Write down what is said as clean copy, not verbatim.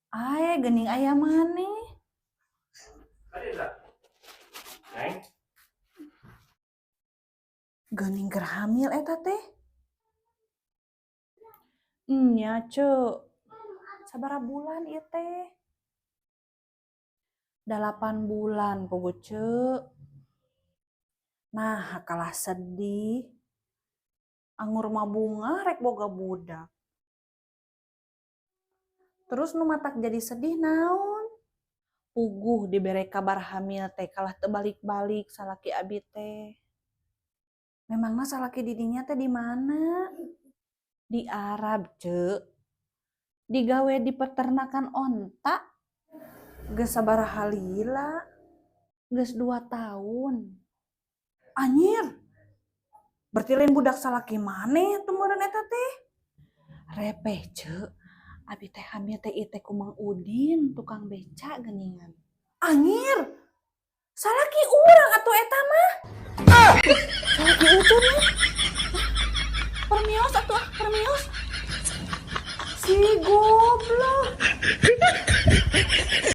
Ae, geuning aya maneh. Kadieu. Neng. Geuning keur hamil eta teh. Nya, Ceu. Sabaraha bulan ieu teh? 8 bulan puguh, Ceu. Nah, kalah sedih. Angur mah bungah rek boga budak. Terus nu matak jadi sedih naon? Puguh dibere kabar hamil teh kalah teu balik-balik salaki abi teh. Memangna salaki didinya teh di mana? Di Arab, Ceu. Digawe di peternakan onta. Geus sabaraha lila? Geus 2 tahun. Anjir. Berarti lain budak salaki maneh atuh meureun eta teh. Repeh, Ceu. Abi teh hamil teh ieu teh ku Mang Udin, tukang beca geuningan. Anjir. Salaki urang atuh eta mah. Salaki Ucun mah. Permios atuh ah, permios. Sigo.